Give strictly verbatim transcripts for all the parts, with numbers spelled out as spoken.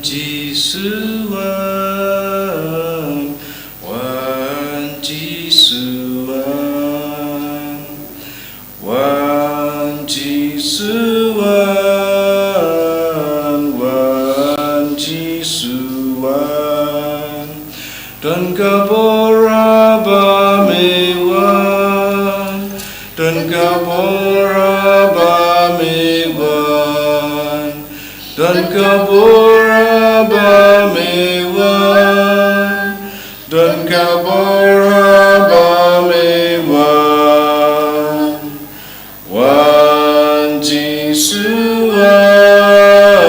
Jisu wan, wan Jisu wan, wan Jisu wan, wan Jisu wan. Don ka bor haba me wan, don ka bor haba me wan, don ka bor haba me wan, don ka bor haba me wan. Wan Jisu wan,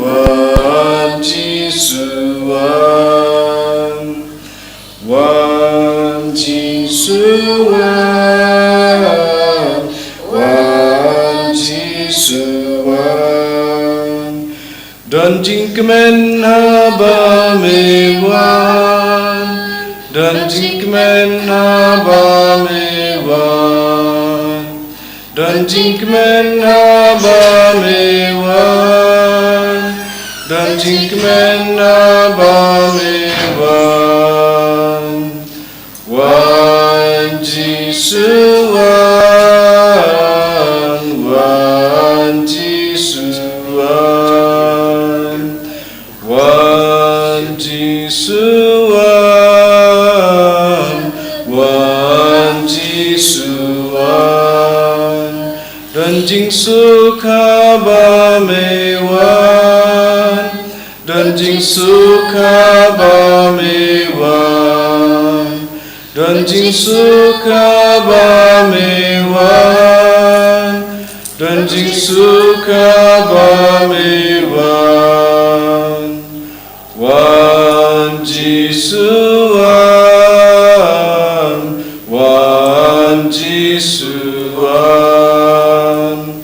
wan Jisu wan, wan Jisu wan, wan Jisu wan. Don jingkmen haba me wan, don jingkmen haba me wan, don jingkmen haba me wan, don jingkmen haba me wan. Wan Jisu wan, wan Jisu wan, wan Jisu wan, wan Jisu wan. Don jingsuk haba me wan, don jingsuk haba me wan, don jingsuk haba me wan, don jingsuk haba me wan. Wan Jisu wan, wan Jisu wan,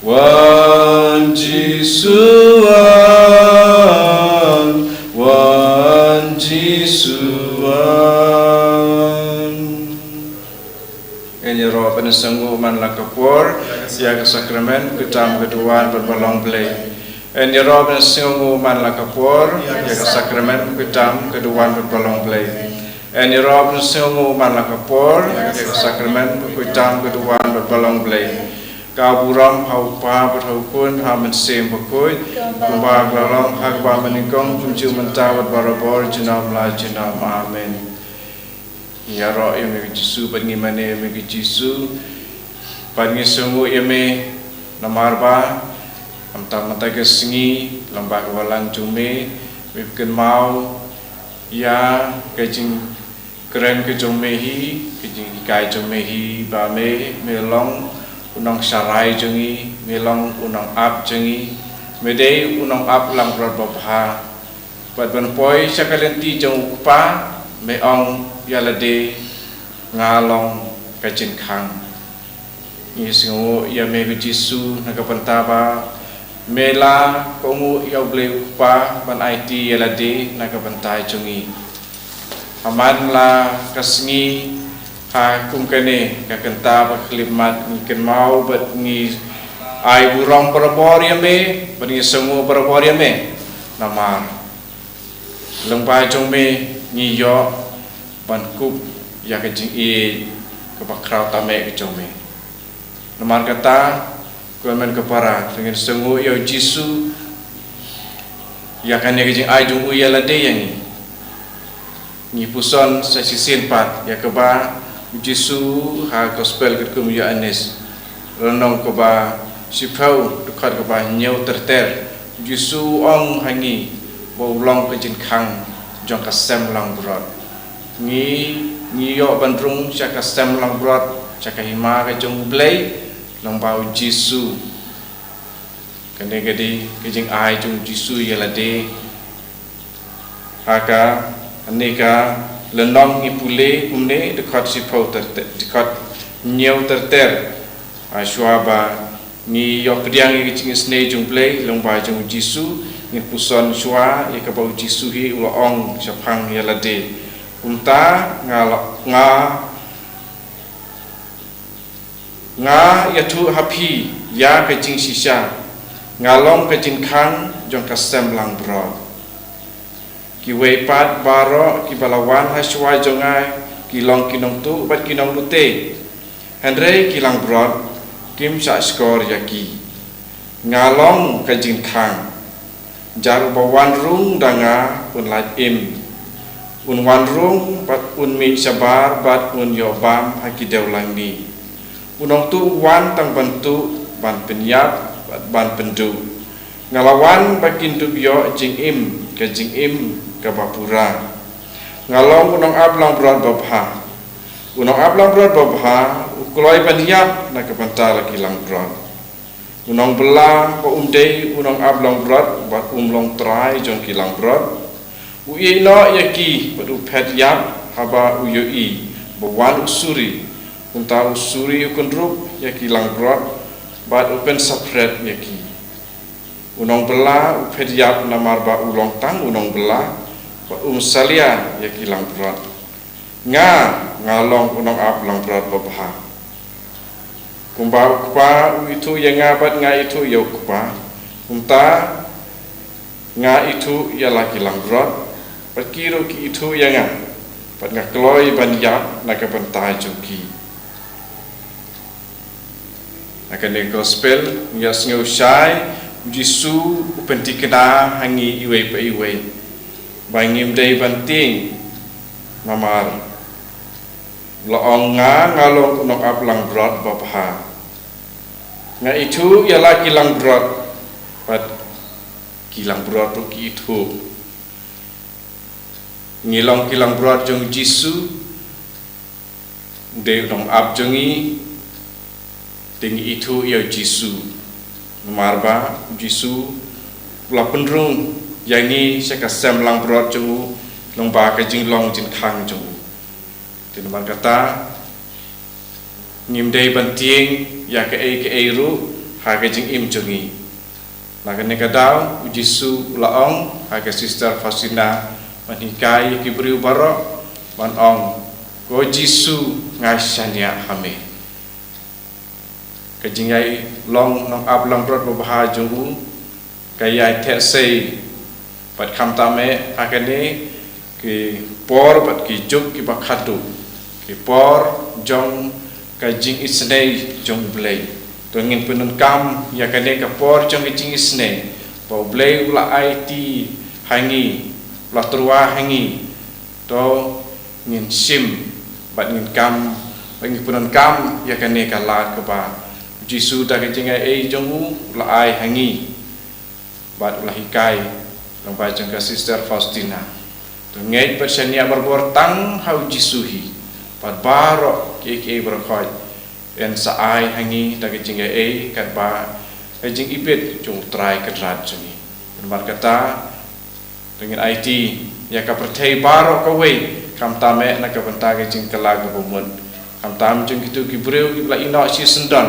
wan Jisu wan, wan Jisu wan. Ngin ïaroh ban sngewnguh man la ka por ïa ka sakramen, ka tam ka duwan bad ba long Blei. Ngin ïaroh ban sngewnguh man la ka por ïa ka sakramen, ka tam ka duwan bad ba long Blei. Ngin ïaroh ban sngewnguh man la ka por ïa ka sakramen, ka tam ka duwan bad ba long Blei. Ka burom ha u Kpa bad ha u Khun, ha u Mynsiem Bakhuid, kumba ka la long ha kaba mynnyngkong, kumjuh mynta bad barabor, junom la junom. Amen. Ngi ïaroh ïa me ko Jisu bad ngi mane ïa me ko Jisu bad ngi sngewnguh ïa me, namar ba mynta, mynta ka sngi, lyngba ka balang jong me, me pynkynmaw ïa ka jingkren ka jong me hi, ka jinghikai jong me hi, ba me, me long u nongsharai jong ngi, me long u nongap jong ngi, me dei u nongap langbrot babha. Bad ban poi sha ka lynti jong u Kpa, me ong ïa lade, nga long ka jingkhang. Ngi sngewnguh ïa me ko Jisu na ka bynta ba me la kohnguh ïa U Blei u Kpa ban aiti ïa lade na ka bynta jong ngi. Ha man la ka sngi, ha kum kane ka kynta ba khyllipmat, ngi kynmaw bad ngi ai burom barabor ïa me bad ngi sngewnguh barabor ïa me. Namar lyngba jong me ngi ïoh ban kup ïa ka jingïeit kaba khraw tam eh ka jong me. Namar kata, ko hynmen ko para, to ngin sngewnguh ïa U Jisu ïa kane ka jingai jong u ïa lade ïa ngi. Ngi puson sa shisien pat ïa kaba U Jisu ha Gospel katkum u Ïoannis, lynnong kaba shiphew, dkhot kaba hynñiew ter ter. U Jisu u ong ha ngi ba u long ka jingkhang jong ka sem langbrot. Ngi, ngi ïoh ban rung sha ka sem langbrot, sha ka hima ka jong U Blei, lyngba U Jisu. Kane ka dei ka jingai jong U Jisu ïa lade. Ha kane ka lynnong ngi pule kumne, dkhot shiphew ter ter, dkhot hynñiew ter ter. Ha, shuwa ba ngi ïoh pdiang ïa ka jingisynei jong U Blei lyngba jong U Jisu, ngin puson shuwa ïa kaba U Jisu hi u la ong shaphang ïa lade. Kumta nga la, nga, nga ïathuh ha phi ïa ka jingshisha, nga long ka jingkhang jong ka sem langbrot. Kiwei pat baroh kiba la wan ha shuwa jong nga ki long ki nongtuh bad ki nonglute. Hynrei ki langbrot kim shah shkor ïa ki. Nga long ka jingkhang. Jar uba wan rung da nga un lait im. Un wan rung bad un mih shabar bad un ïoh bam ha ki dewlangni. U nongtuh u wan tang ban tuh, ban pynïap bad ban pynduh. Nga la wan ba kin dup ïoh jingim, ka jingim kaba pura. Nga long u nongap langbrot babha. U nongap langbrot babha u kloi ban ïap na ka bynta la ki langbrot. U nongbylla ba um dei u nongap langbrot bad um long trai jong ki langbrot, u ïehnoh ïa ki bad u phet ïap haba u ïohi ba wan u suri. Kumta u suri u kynrup ïa ki langbrot bad u pynsaphriang ïa ki. U nongbylla u phet ïap namar ba u long tang u nongbylla bad um salia ïa ki langbrot. Nga, nga long u nongap langbrot babha. Kumba u kpa u ithuh ïa nga bad nga ithuh ïa u kpa, kumta nga ithuh ïa la ki langbrot bad ki ruh ki ithuh ïa nga, bad nga kloi ban ïap na ka bynta jong ki. Ha kane ka gospel ngi ïa sngew shai, u Jisu u pynthikna ha ngi iwei pa iwei ba ngim dei ban tieng. Namar la ong nga, nga long u nongap langbrot babha. Nga ithuh ïa la ki langbrot bad ki langbrot ruh ki ithuh. Ngi long ki langbrot jong u Jisu. U dei u nongap jong ngi. Te ngi ithuh ïa u Jisu. Namar ba u Jisu u la pynrung ïa ngi sha ka sem langbrot jong u, lyngba ka jinglong jingkhang jong u. Te namar kata ngim dei ban tieng ïa kaei kaei ruh ha ka jingim jong ngi. Na kane ka daw u Jisu u la ong ha ka Sister Faustina ban hikai ïa ki briew baroh ban ong, ko Jisu, nga shaniah ha me. Ka jingïalong nongap langbrot babha jong u ka ïai theh sei bad khamtam eh ha kane ki por bad ki juk kiba khadduh, ki por jong ka jingisynei jong U Blei. To ngin pyndonkam ïa kane ka por jong ka jingisynei ba U Blei u la aiti ha ngi, u la tyrwa ha ngi. To ngin shim bad ngin kam bad ngin pyndonkam ïa kane ka lad kaba u Jisu da ka jingaiei jong u u la ai ha ngi bad u la hikai lyngba jong ka Sister Faustina. To ngeit bad shaniah barabor tang ha u Jisu hi bad baroh kiei kiei baroh khoit yn sa ai ha ngi da ka jingaiei katba ka jingibit jong U Trai Kynrad jong ngi. Namar kata to ngin aiti ïa ka pyrthei baroh kawei, khamtam eh na ka bynta ka jingkylla kaba mut, khamtam jong kito ki briew kiba la ïehnoh shisyndon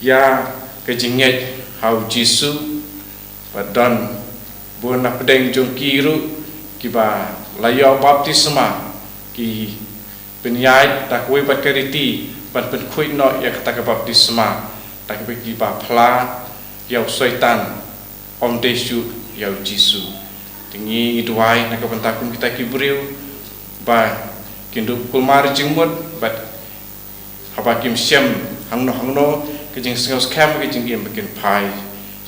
ïa ka jingngeit ha u Jisu. Bad don bun na pdeng jong ki ruh kiba la ïoh baptisma, ki pynïaid da kawei pat ka riti ban pynkhuid noh ïa kata ka baptisma, da kaba kiba phla ïa u Soitan, ym dei shuh ïa u Jisu. Te ngi duwai na ka bynta kum kita ki briew ba kin dup kulmar jingmut bad haba kim shem hangno hangno ka jingsngew skhem ka jingim ba kin phai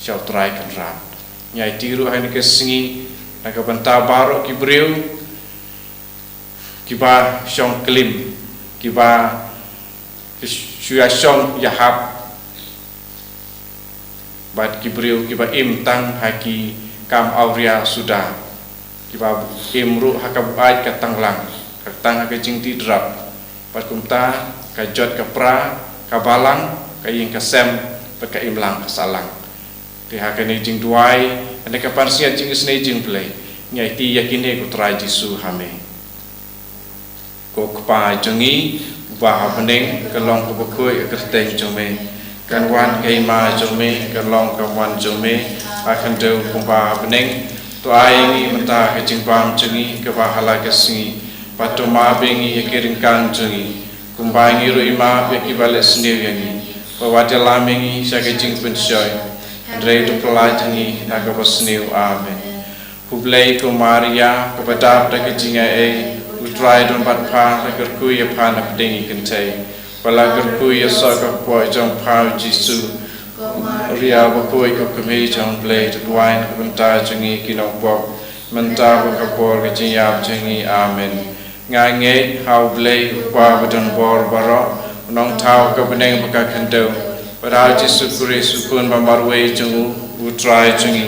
sha U Trai Kynrad. Ngi aiti ruh ha kane ka sngi na ka bynta baroh ki briew kiba shong klim, kiba shu ïa shong ïahap bad ki briew kiba im tang ha ki kam awria suda, kiba im ruh ha ka buaid ka tanglang, ka tang ha ka jingdih drok, bad kumta ka jot ka pra, ka balang, ka ïing ka sem bad ka imlang ka sahlang. Te ha kane jingduwai, ha kane ka pansngiat jingisynei jong U Blei, ngi aiti ïa kine ko Trai Jisu ha me. Ko Kpa jong ngi uba ha bneng, ka long kaba khuid ka kyrteng jong me. Kan wan ka hima jong me, kan long ka mon jong me ha khyndew kumba ha bneng. To ai ïa ngi mynta ka jingbam jong ngi kaba ha la ka sngi, bad to map ïa ngi ïa ki ryngkang jong ngi kumba ngi ruh ngi map ïa kiba leh sniew ïa ngi. Bad wat ïalam ïa ngi sha ka jingpynshoi, Hynrei to pyllait ha ngi na ka basniew. Amen. Khublei ko Maria, kaba dap da ka jingaiei, U Trai u don bad pha, pha kyrkhu ïa pha na pdeng ki kynthei, bad la kyrkhu ïa u soh ka kpoh jong pha U Jisu. Ko Maria bakhuid, ko Kmie jong U Blei, to duwai na ka bynta jong ngi ki nongpop, mynta bad ha ka por ka jingïap jong ngi. Amen. Nga ngeit ha U Blei U Kpa badonbor baroh, U Nongthaw ka bneng bad ka khyndew, bad ha U Jisu Khrist U Khun bamarwei jong U, U Trai jong ngi,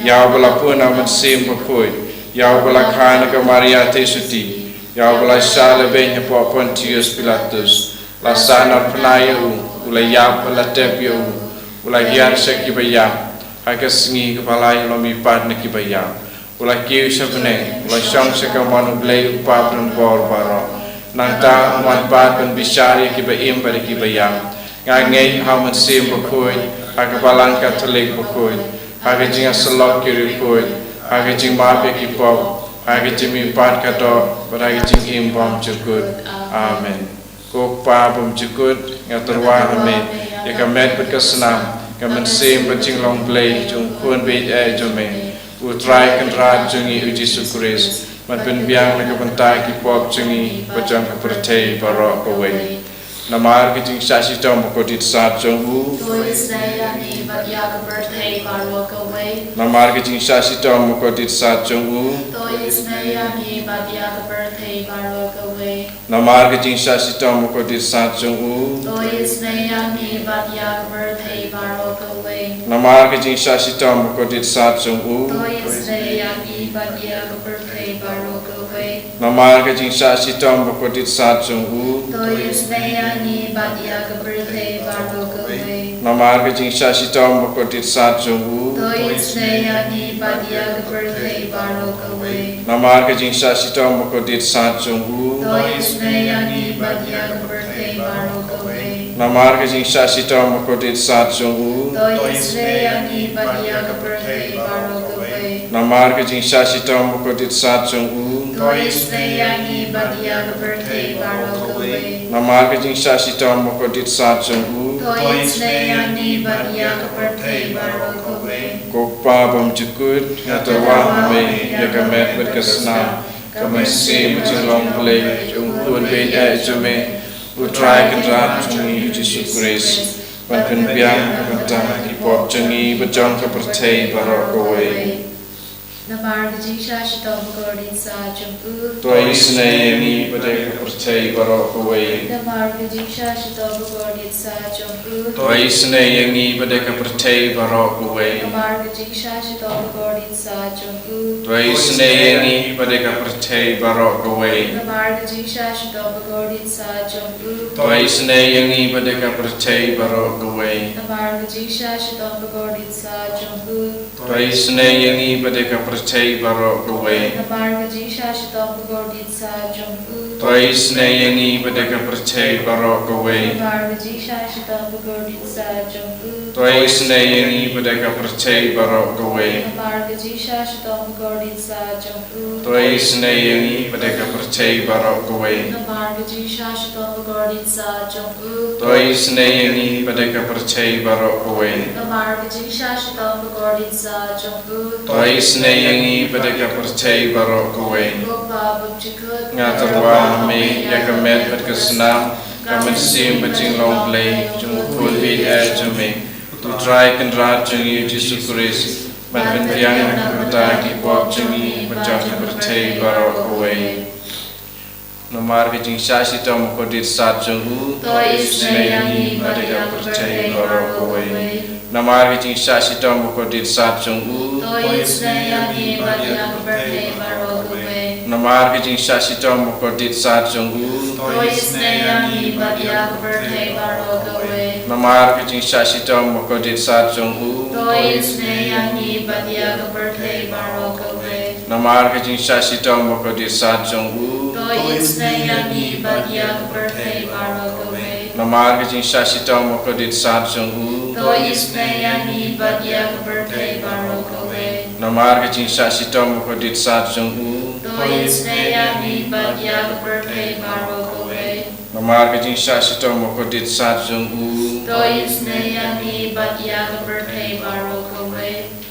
ïa uba la pun ha U Mynsiem Bakhuid, ïa uba la kha na ka Maria Theisotti, ïa uba la shah lehbeiñ hapoh Pontius Pilatus, la sahnarphna ïa U, U la ïap bad la tep ïa U, U la hiar sha kiba ïap, ha ka sngi kaba lai U la mihpat na kiba ïap, U la kiew sha bneng, U la shong sha kamon U Blei U Kpa badonbor baroh. Nangta Un wan pat ban bishar ïa kiba im bad ïa kiba ïap. Nga ngeit ha U Mynsiem Bakhuid, ha ka Balang Katholik bakhuid, ha ka jingïasyllok ki riewkhuid, ha ka jingmap ïa ki pop, ha ka jingmihpat ka doh, bad ha ka jingim bymjukut. Amen. Ko Kpa bymjukut, nga tyrwa ha Me ïa ka met bad ka snam, ka mynsiem bad jinglong Blei jong U Khun baieit jong Me, U Trai Kynrad jong ngi U Jisu Khrist, ban pynbiang na ka bynta ki pop jong ngi bad jong ka pyrthei baroh kawei. Namar ka jingshah shitom bakordit sat jong U, to isynei ïa ngi bad ïa ka pyrthei baroh kawei. Namar ka jingshah shitom bakordit sat jong U, to isynei ïa ngi bad ïa ka pyrthei baroh kawei. Namar ka jingshah shitom bakordit sat jong U, to isynei ïa ngi bad ïa ka pyrthei baroh kawei. Namar ka jingshah shitom bakordit sat jong U, to isynei ïa ngi bad ïa ka pyrthei baroh kawei. Namar ka jingshah shitom bakordit sat jong U, to isynei ïa ngi bad ïa ka pyrthei baroh kawei. Namar ka jingshah shitom bakordit sat jong U, to isynei ïa ngi bad ïa ka pyrthei baroh kawei. Namar ka jingshah shitom bakordit sat jong U, to isynei ïa ngi bad ïa ka pyrthei baroh kawei. Namar ka jingshah shitom bakordit sat jong U, to isynei ïa ngi bad ïa ka pyrthei baroh kawei. Namar ka jingshah shitom bakordit sat jong U, to isynei ïa ngi bad ïa ka pyrthei baroh kawei. Namar ka jingshah shitom bakordit sat jong U, to isynei ïa ngi bad ïa ka pyrthei baroh kawei. Ko Kpa bymjukut, nga tyrwa ha Me ïa ka met bad ka snam, ka mynsiem bad jinglong Blei jong U Khun baieit jong Me, U Trai Kynrad jong ngi U Jisu Khrist, ban pynbiang na ka bynta ki pop jong ngi bad jong ka pyrthei baroh kawei. Namar ka jingshah shitom bakordit sat jong U, to isynei ïa ngi bad ïa ka pyrthei baroh kawei. Namar ka jingshah shitom bakordit sat jong U, to isynei ïa ngi bad ïa ka pyrthei baroh kawei. Namar ka jingshah shitom bakordit sat jong U, to isynei ïa ngi bad ïa ka pyrthei baroh kawei. Namar ka jingshah shitom bakordit sat jong U, to isynei ïa ngi bad ïa ka pyrthei baroh kawei. Namar ka jingshah shitom bakordit sat jong U, to isynei ïa ngi bad ïa ka pyrthei baroh kawei. Namar ka jingshah shitom bakordit sat jong U, to isynei ïa ngi bad ïa ka pyrthei baroh kawei. Namar ka jingshah shitom bakordit sat jong U, to isynei ïa ngi bad ïa ka pyrthei baroh kawei. Namar ka jingshah shitom bakordit sat jong U, to isynei ïa ngi bad ïa ka pyrthei baroh kawei. Namar ka jingshah shitom bakordit sat jong U, to isynei ïa ngi bad ïa ka pyrthei baroh kawei. Namar ka jingshah shitom bakordit sat jong U, to isynei ïa ngi bad ïa ka pyrthei baroh kawei. Ko Kpa bymjukut, nga tyrwa ha Me ïa ka met bad ka snam, ka mynsiem bad jinglong Blei jong U Khun baieit jong Me, U Trai Kynrad jong ngi U Jisu Khrist, ban pynbiang na ka bynta ki pop jong ngi bad jong ka pyrthei baroh kawei. Namar ka jingshah shitom bakordit sat jong U, to isynei ïa ngi bad ïa ka pyrthei baroh kawei. Namar ka jingshah shitom bakordit sat jong U, to isynei ïa ngi bad ïa ka pyrthei baroh kawei. Namar ka jingshah shitom bakordit sat jong U, to isynei ïa ngi bad ïa ka pyrthei baroh kawei. Namar ka jingshah shitom bakordit sat jong U, to isynei ïa ngi bad ïa ka pyrthei baroh kawei. Namar ka jingshah shitom bakordit sat jong U, to isynei ïa ngi bad ïa ka pyrthei baroh kawei. Namar ka jingshah shitom bakordit sat jong U, to isynei ïa ngi bad ïa ka pyrthei baroh kawei. Namar ka jingshah shitom bakordit sat jong U, to isynei ïa ngi bad ïa ka pyrthei baroh kawei. Namar ka jingshah shitom bakordit sat jong U, to isynei ïa ngi bad ïa ka pyrthei baroh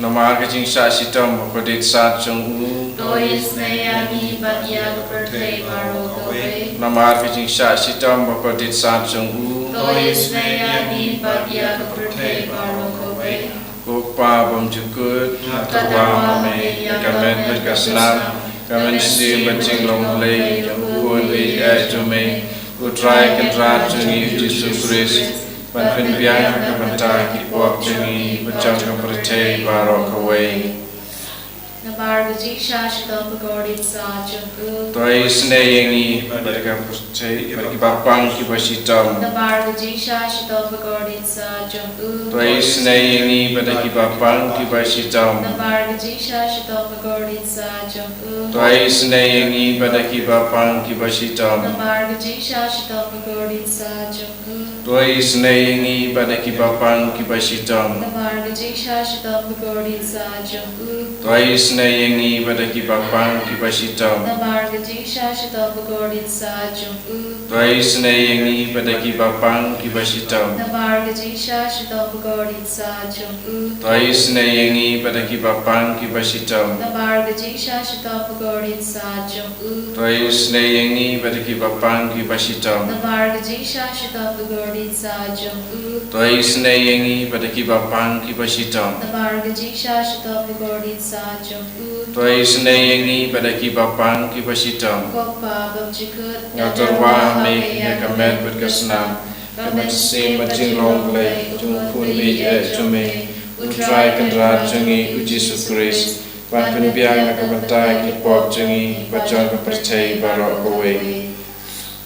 Namar ka jingshah shitom bakordit sat jong u. To isynei ïa ngi bad ïa ka pyrthei baroh kawei. Namar ka jingshah shitom bakordit sat jong u. To isynei ïa ngi bad ïa ka pyrthei baroh kawei. Ko Kpa bymjukut, nga tyrwa ha me ïa ka met bad ka snam, ka mynsiem bad jinglong Blei jong u khun baieit jong me, U Trai Kynrad jong ngi U Jisu Khrist, ban pynbiang na ka bynta ki pop jong ngi bad jong ka pyrthei baroh kawei. Namar ka jingshah shitom bakordit sat jong u. To isynei ïa ngi bad ka pyrthei bad ki bapang kiba shitom. Namar ka jingshah shitom bakordit sat jong u. To isynei ïa ngi bad ki bapang kiba shitom. Namar ka jingshah shitom bakordit sat jong u. To isynei ïa ngi bad ki bapang kiba shitom. Namar ka jingshah shitom bakordit sat jong u. To isynei ïa ngi bad ki bapang kiba shitom. Namar ka jingshah shitom bakordit sat jong u. To isynei ïa ngi bad ki bapang kiba shitom. Namar ka jingshah shitom bakordit sat jong u. To isynei ïa ngi bad ki bapang kiba shitom. Namar ka jingshah shitom bakordit sat jong u. To isynei ïa ngi bad ki bapang kiba shitom. Namar ka jingshah shitom bakordit sat jong u. To isynei ïa ngi bad ki bapang kiba shitom. Namar ka jingshah shitom bakordit sat jong u. To isynei ïa ngi bad ki bapang kiba shitom. Namar ka jingshah shitom bakordit sat jong u. To isynei ïa ngi bad ki bapang kiba shitom. Ko Kpa bymjukut, nga tyrwa ha me ïa ka met bad ka snam, ka mynsiem bad jinglong Blei jong u khun baieit jong me, U Trai Kynrad jong ngi U Jisu Khrist, ban pynbiang na ka bynta ki pop jong ngi bad jong ka pyrthei baroh kawei.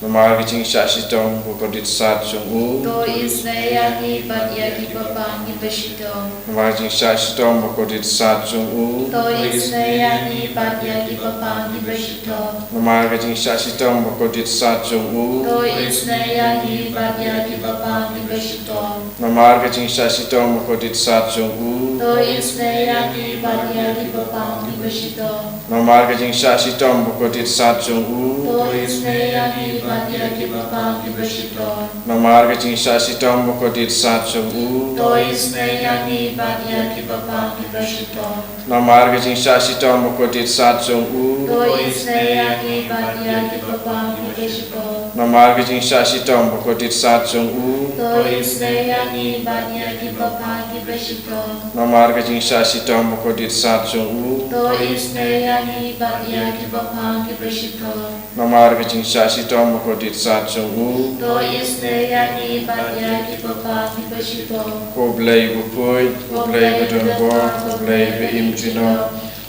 Namar ka jingshah shitom bakordit sat jong u. To isynei ïa ngi bad ïa ki bapang kiba shitom. Namar ka jingshah shitom bakordit sat jong u. To isynei ïa ngi bad ïa ki bapang kiba shitom. Namar ka jingshah shitom bakordit sat jong u. To isynei ïa ngi bad ïa ki bapang kiba shitom. Namar ka jingshah shitom bakordit sat jong u. To isynei ïa ngi bad ïa ki bapang kiba shitom. Namar ka jingshah shitom bakordit sat jong u. To isynei ïa ngi bad ïa ki bapang kiba shitom. Namar ka jingshah shitom bakordit sat jong u. To isynei ïa ngi bad ïa ki bapang kiba shitom. Namar ka jingshah shitom bakordit sat jong u. To isynei ïa ngi bad ïa ki bapang kiba shitom. Namar ka jingshah shitom bakordit sat jong u. To isynei ïa ngi bad ïa ki bapang kiba shitom. Namar ka jingshah shitom bakordit sat jong u. To isynei ïa ngi bad ïa ki bapang kiba shitom. Namar ka jingshah shitom bakordit sat jong u. To isynei ïa ngi bad ïa ki bapang kiba shitom. Ko Blei bakhuid, ko Blei badonbor, ko Blei ba im junom.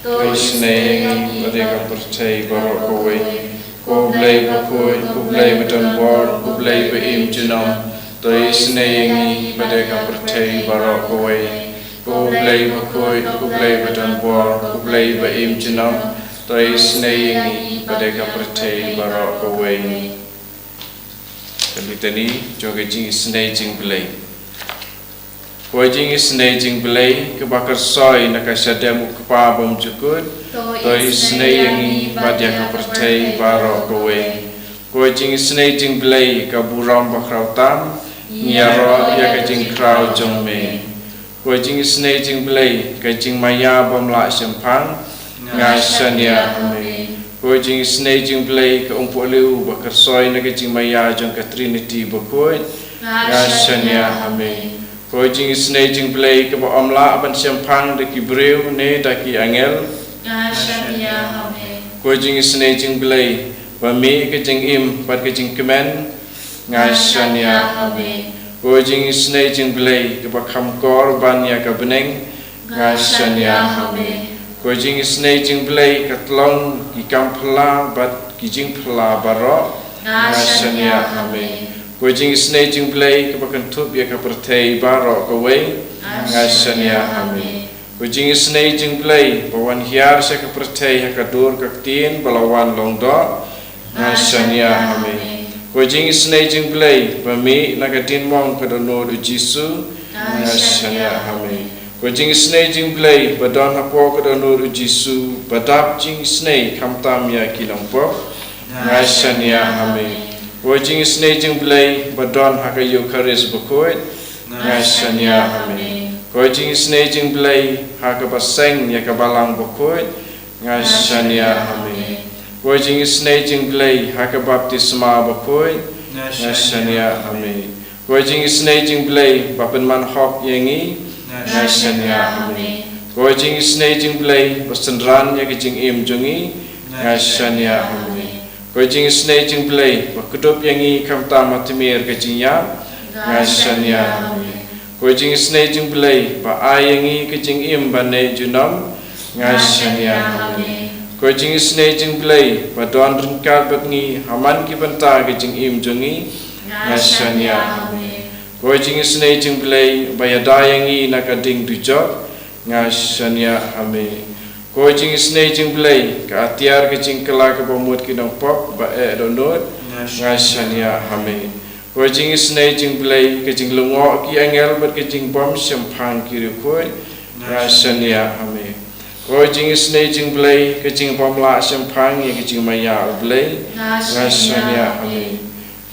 To isynei ïa ngi bad ïa ka pyrthei baroh kawei. Ko Blei bakhuid, ko Blei badonbor, ko Blei ba im junom. To isynei ïa ngi bad ïa ka pyrthei baroh kawei. Ko Blei bakhuid, ko Blei badonbor, ko Blei ba im junom. To isynei ïa ngi bad ïa ka pyrthei baroh kawei. Ka litani jong ka jingisynei jingblei. Ko jingisynei jingblei kaba kyrsoi na ka shadem U Kpa bymjukut. To isynei ïa ngi bad ïa ka pyrthei baroh kawei. Ko jingisynei jingblei ka burom bakhrawtam. Ngi ïaroh ïa ka jingkhraw jong me. Ko jingisynei jingblei ka jingmaïa bym lah shemphang. Nga shaniah ha me. Ko jingisynei jingblei ka umpohliew ba kyrsoi na ka jingmaïa jong ka Trinity bakhuid. Nga shaniah ha me. Ko jingisynei jingblei kaba ym lah ban shemphang da ki briew ne da ki angel. Nga shaniah ha me. Ko jingisynei jingblei ba mih ka jingim bad ka jingkmen. Nga shaniah ha me. Ko jingisynei jingblei kaba kham kor ban ïa ka bneng. Nga shaniah ha me. Ko jingisynei jingblei ka tlong ki kam phylla bad ki jingphylla baroh. Nga shaniah ha me. Ko jingisynei jingblei kaba kynthup ïa ka pyrthei baroh kawei. Nga shaniah ha me. Ko jingisynei jingblei ba wan hiar sha ka pyrthei ha ka dur ka ktien ba la wan long doh. Nga shaniah ha me. Ko jingisynei jingblei ba mih na ka diengmong ka dohnud U Jisu. Nga shaniah ha me. Ko jingisynei jingblei ba don hapoh ka dohnud U Jisu ba dap jingisynei khamtam ïa ki nongpop. Nga shaniah ha me. Ko jingisynei jingblei ba don ha ka Eukharist bakhuid. Nga shaniah ha me. Ko jingisynei jong U Blei, ha kaba seng ïa ka Balang Bakhuid, nga shaniah ha me. Ko jingisynei jong U Blei, ha ka baptisma bakhuid, nga shaniah ha me. Ko jingisynei jong U Blei, ba pynman hok ïa ngi, nga shaniah ha me. Ko jingisynei jong U Blei, ba synran ïa ka jingim jong ngi, nga shaniah ha me. Ko jingisynei jong U Blei, ba kdup ïa ngi khamtam ha tmier ka jingïap, nga shaniah ha me. Ko jingisynei jong U Blei, ba ai ïa ngi ka jingim ban neh junom, nga shaniah ha me. Ko jingisynei jong U Blei, ba don ryngkat bad ngi ha man ki bynta ka jingim jong ngi, nga shaniah ha me. Ko jingisynei jong U Blei, ba ïada ïa ngi na ka ding dujok, nga shaniah ha me. Ko jingisynei jong U Blei, ka atiar ka jingkylla kaba mut ki nongpop ba eh dohnud, nga shaniah ha me. Ko jingisynei jong U Blei, ka jinglyngngoh ki angel bad ka jingbym shemphang ki riewkhuid, nga shaniah ha me. Ko jingisynei jong U Blei, ka jingbym lah shemphang ïa ka jingmaïa U Blei, nga shaniah ha me.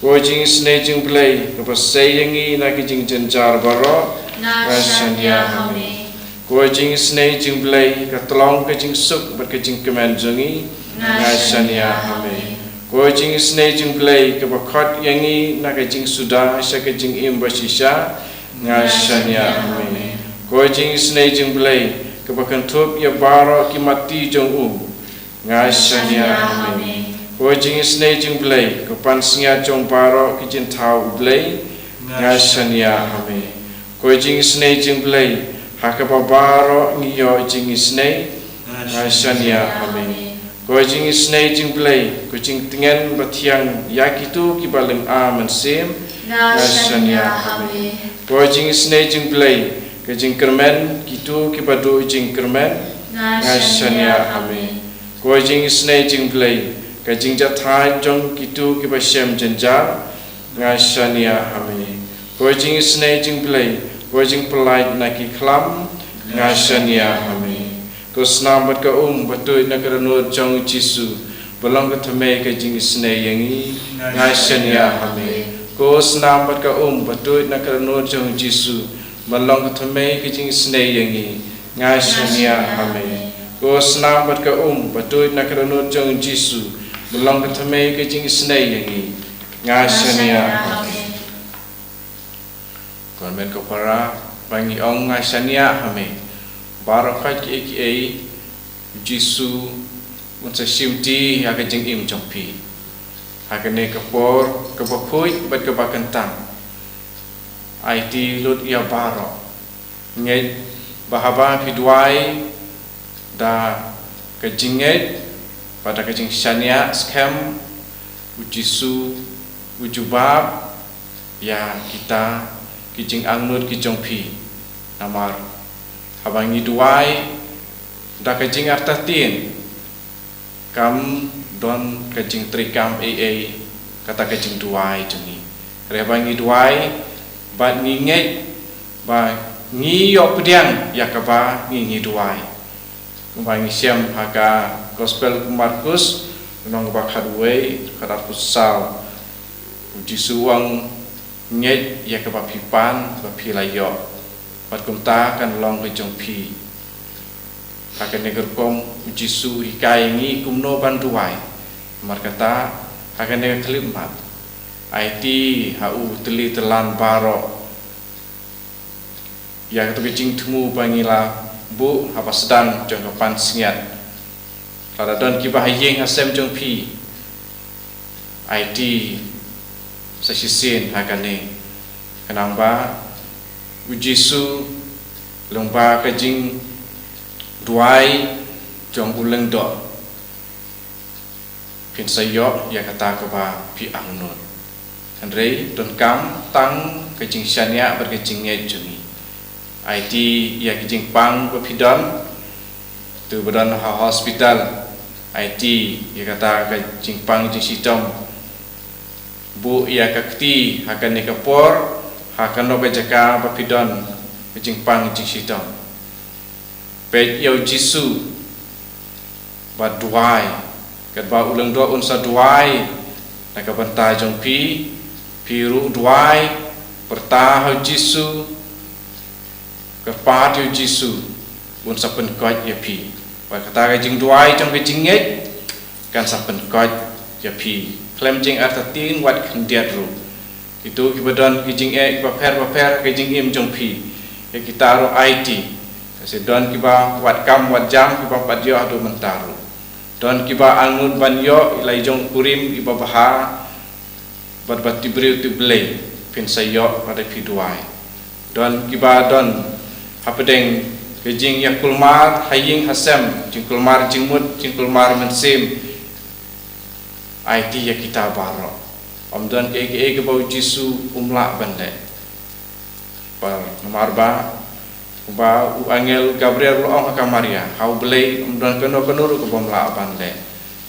Ko jingisynei jong U Blei, kaba sei ïa ngi na ka jingjynjar baroh, nga shaniah ha me. Ko jingisynei jong U Blei, ka tlong ka jingsuk bad ka jingkmen jong ngi, nga shaniah ha me. Ko jingisynei jong U Blei, kaba khot ïa ngi na ka jingsuda sha ka jingim bashisha, nga shaniah ha me. Ko jingisynei jong U Blei, kaba kynthup ïa baroh ki matti jong u, nga shaniah ha me. Ko jingisynei jong U Blei, ka pansngiat jong baroh ki jingthaw U Blei, nga shaniah ha me. Ko jingisynei jong U Blei, ha kaba baroh ngi ïoh jingisynei, nga shaniah ha me. Ko jingisynei jong U Blei, ko jingtngen bathiang ïa kito kiba lynga mynsiem, nga shaniah ha me. Ko jingisynei jong U Blei, ka jingkyrmen kito kiba duh jingkyrmen, nga shaniah ha me. Ko jingisynei jong U Blei, ka jingjahthait jong kito kiba shem jynjar, nga shaniah ha me. Ko jingisynei jong U Blei, ko jingpyllait na ki khlam, nga shaniah ha me. Ko snam bad ka um ba tuid na ka dohnud jong U Jisu, ba long ka thymmei ka jingisynei ïa ngi, nga shaniah ha me. Ko snam bad ka um ba tuid na ka dohnud jong U Jisu, ba long ka thymmei ka jingisynei ïa ngi, nga shaniah ha me. Ko snam bad ka um ba tuid na ka dohnud jong U Jisu, ba long ka thymmei ka jingisynei ïa ngi, nga shaniah ha me. Ko hynmen ko para, ba ngi ong nga shaniah ha me, baroh khoit kiei kiei U Jisu un sa shimti ha ka jingim jong phi. Ha kane ka por kaba khuid bad kaba kyntang, aiti lut ïa baroh. Ngeit ba haba phi duwai da ka jingngeit bad da ka jingshaniah skhem, U Jisu u jubab ïa kita ki jingangnud ki jong phi. Namar haba ngi duwai da ka jingartatien, kam don ka jingtrei kam ei ei kata ka jingduwai jong ngi. Hynrei haba ngi duwai bad ngi ngeit ba ngi ïoh pdiang ïa kaba ngi ngi duwai. Kumba ngi shem ha ka Gospel u Markus, lynnong ba khatwei, khatarphew saw. U Jisu u ong, ngeit ïa kaba phi pan, ba phi la ïoh, bad kumta kan long ka jong phi. Ha kane ka rukom U Jisu u hikai ïa ngi kumno ban duwai. Namar kata, ha kane ka khyllipmat, aiti ha u tylli tyllan baroh ïa kato ka jingthmu ba ngi la buh haba sdang jong ka pansngiat. Lada don kiba ha ïing ha sem jong phi, aiti sa shisien ha kane. Khnang ba U Jisu lyngba ka jingduwai jong u lyngdoh, phin sa ïoh ïa kata kaba phi angnud. Hynrei donkam tang ka jingshaniah bad ka jingngeit jong ngi. Aiti ïa ka jingpang ba phi don, to ba don ha hospital, aiti ïa kata ka jingpang jingshitom. Buh ïa ka kti ha kane ka por, ha kano ka jaka ba phi don ka jingpang jingshitom. Peit ïa U Jisu bad duwai. Katba u lyngdoh un sa duwai na ka bynta jong phi, phi ruh duwai, pyrta ha U Jisu, Kyrpad ïa u Jisu un sa pynkoit ïa phi. Bad kata ka jingduwai jong ka jingngeit kan sa pynkoit ïa phi khlem jingartatien wat khyndiat ruh. Kito kiba don ki jingeh kiba pher bapher ka jingim jong phi, ïa kita ruh aiti. Ka sdang don kiba wad kam wad jam kiba pat ïoh haduh mynta ruh. Don kiba angnud ban ïoh ïa la i jong u kurim iba bha bad ba tip briew tip Blei, phin sa ïoh lada phi duwai. Don kiba don hapdeng ka jingïakulmar ha ïing ha sem, jingkulmar jingmut, jingkulmar mynsiem. Aiti ïa kita baroh. Ym don kaei kaei kaba u Jisu um lah ban leh. Namar ba, ba u angel Gabriel u la ong ha ka Maria, ha U Blei ym don kano kano ruh kaba ym lah ban leh.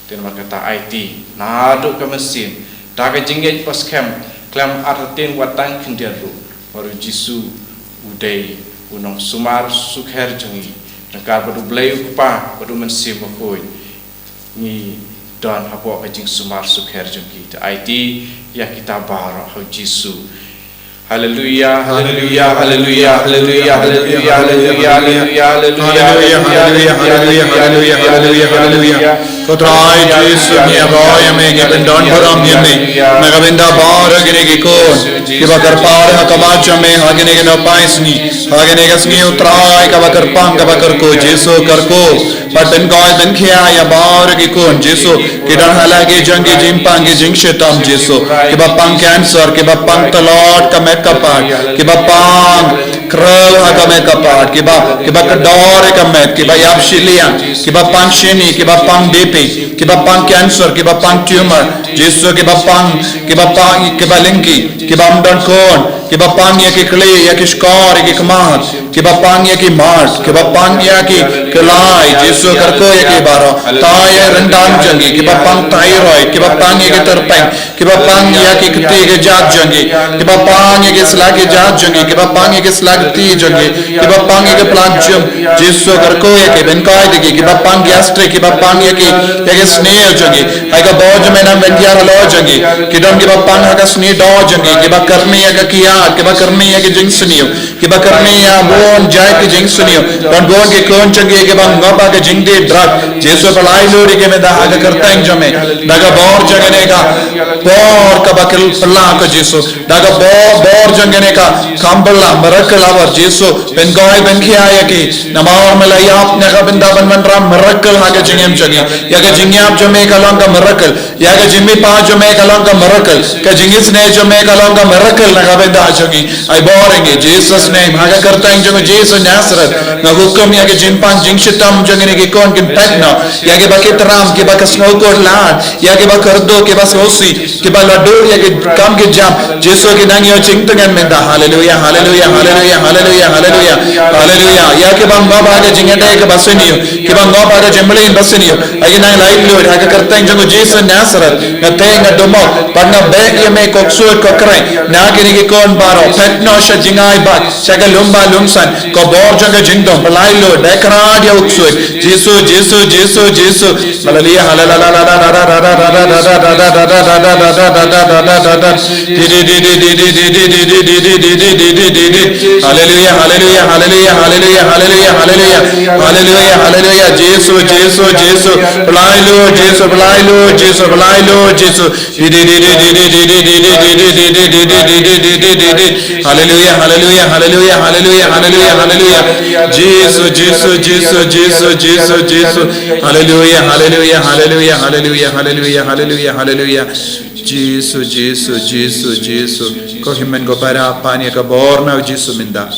Te namar kata aiti naduh ka mynsiem, da ka jingngeit ba skhem, khlem artatien wat tang khyndiat ruh, ba u Jisu u dei u nongsumar sukher jong ngi. Ryngkat bad U Blei U Kpa bad U Mynsiem Bakhuid, ngi don hapoh ka jingsumar sukher jong ki. Te aiti ïa kita baroh ha u Jisu. Haleluya, haleluya, haleluya, haleluya, haleluya, haleluya, haleluya, haleluya, haleluya, haleluya, haleluya, haleluya, haleluya. Ko Trai Jisu, ngi ïa ba ïa me, ngi pyndon burom ïa me na ka bynta baroh kine ki khun kiba kyrpad ha ka mat jong me ha kine ki nongpeit sngi, ha kine ki sngi, U Trai, kaba kyrpang kaba kyrkhu, Jisu kyrkhu. Bad pynkoit pynkhia ïa baroh ki khun, Jisu, ki don ha la ki jong ki jingpang ki jingshitom, Jisu, kiba pang cancer, kiba pang tlot ka met ka phad, kiba pang khreh ha ka met ka phad, kiba, kiba kdor ïa ka met, kiba ïap shiliang, kiba pang shini, kiba pang B P, kiba pang cancer, kiba pang tumor, Jisu, kiba pang, kiba pang, kiba lyngkhi, kiba ym don khun, kiba pang ïa ki kli, ïa ki shkor, ïa ki khmat, kiba pang ïa ki mad, kiba pang ïa ki khlai, Jisu kyrkhu ïa ki baroh. Thaw ïa ki ryndang jong ki, kiba pang thyroid, kiba pang ïa ki tyrpeng, kiba pang ïa ki kti ki jait jong ki, kiba pang ïa ki sla ki jait jong ki, kiba pang ïa ki sla kti jong ki, kiba pang ïa ki plang jong, Jisu kyrkhu ïa ki, pynkoit ïa ki, kiba pang gastric, kiba pang ïa ki, ïa ki sniew jong ki. Ai ka bor jong me nang ban ïar halor jong ki. Ki don kiba pang ha ka sniew doh jong ki, kiba kyrni ïa ka kiad, kiba kyrni ïa ki jingsniew, kiba kyrni ïa bun jait ki jingsniew. Don bun ki khun jong ki kiba ngop ha ka jingdie drug. Jisu, pyllait lut ïa ki mynta ha ka kyrteng jong me. Da ka bor jong kane ka bor kaba kylla, ko Jisu. Da ka bor, bor jong kane ka kam bylla, miracle hour, Jisu, pynkoit pynkhia ïa ki. Namar me la ïap na ka bynta ban wanrah miracle ha ka jingim jong ngi. Ïa ka jingïap jong me ka long ka miracle. Ïa ka jingmihpat jong me ka long ka miracle. Ka jingisynei jong me ka long ka miracle na ka bynta jong ngi. Ai bor ïa ngi, Jesus name, ha ka kyrteng jong u Jisu Nazareth. Nga hukum ïa ka jingpang jingshitom jong kine ki khun kin peit noh. Ïa kiba ki tram, kiba ki sngewkhuslai, ïa kiba kyrduh, kiba sngewsih, kiba la duh ïa ki kam ki jam, Jisu, ki nang ïoh jingtngen mynta. Haleluya, haleluya, haleluya, haleluya, haleluya. Haleluya. Ïa kiba ngop ha ka jingïadei kaba sniew, kiba ngop ha ka jingmlien ba sniew, ai ki nang lait lut ha ka kyrteng jong u Jisu Nazareth. Nga tei, nga dum, bad nga beh ïa me, ko ksuid ko kren, na kine ki khun baroh. Peit noh sha jingai bad sha ka lum ba lum san, ka bor jong ka jingdum, pyllait lut, beh krat ïa u ksuid. Jisu, Jisu, Jisu, Jisu. Haleluya, haleluya, haleluya, haleluya, haleluya, haleluya, haleluya, haleluya, haleluya, haleluya, Jisu, Jisu, Jisu, pyllait lut, Jisu, pyllait lut, Jisu, pyllait lut, Jisu. Haleluya, haleluya, haleluya, haleluya, haleluya, haleluya. Jisu, Jisu, Jisu, Jisu, Jisu, Jisu. Haleluya, haleluya, haleluya, haleluya, haleluya, haleluya, haleluya. Jisu, Jisu, Jisu, Jisu. Ko hynmen ko para, pan ïa ka bor na u Jisu mynta.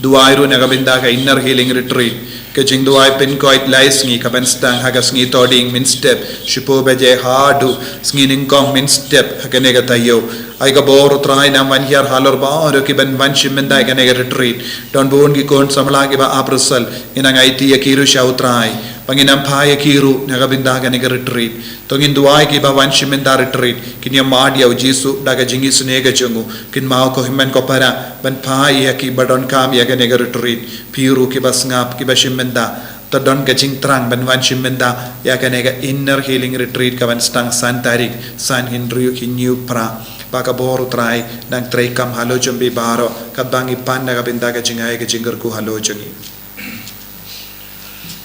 Duwai ruh na ka bynta ka inner healing retreat. Ka jingduwai pynkoit lai sngi kaban sdang ha ka sngi Thohdieng mynstep shiphew baje haduh sngi Nyngkong mynstep ha kane ka taïew. Ai ka bor, Trai, nang wan hiar halor baroh kiban wan shim bynta ha kane ka retreat. Don bun ki khun samla kiba ap result, ngi nang aiti ïa ki ruh sha u Trai. Ba ngin nang phai ïa ki ruh na ka bynta kane ka retreat. To ngin duwai kiba wan shim bynta retreat kin ïa mad ïa u Jisu da ka jingisynei ka jong u. Kynmaw ko hynmen ko para ban phai ïa kiba donkam ïa kane ka retreat. Phi ruh kiba sngap, kiba shim bynta, To don ka jingthrang ban wan shim bynta ïa kane ka Inner Healing Retreat ka ban sdang san tarik, san hynriew hynñiew phra. Ba ka bor U Trai nang treikam halor jong phi baroh, katba ngi pan da ka bynta ka jingai ka jingkyrkhu halor jong ngi.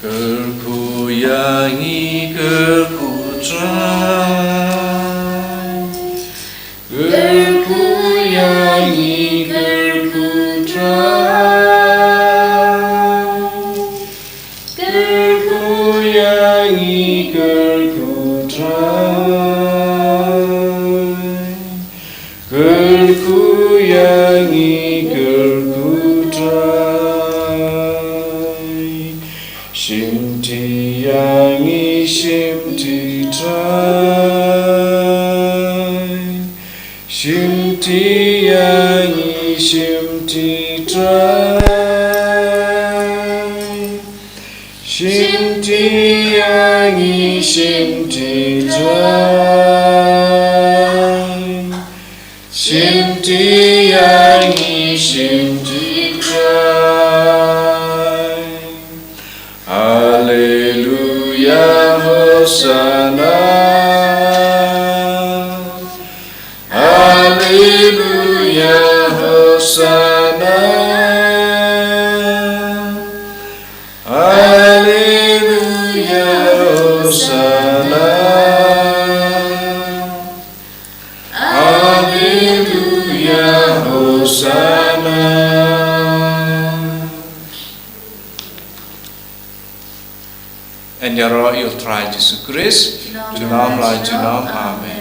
Kyrkhu ïa ngi kyrkhu Trai. Kyrkhu ïa ngi kyrkhu Trai. Kyrkhu ïa ngi kyrkhu Trai. Kyrkhu ïa ngi kyrkhu Trai. Shimti ïa ngi shimti Trai. Shimti ïa ngi shimti Trai. Shimti ïa ngi shimti Trai. Shimti ïa ngi shimti Trai. Alleluia, Hosanna. Alleluia, Hosanna. Alleluia, Hosanna. Alleluia, Hosanna. Yn ïaroh ïa U Trai Jisu Krist, junom la junom. Amen.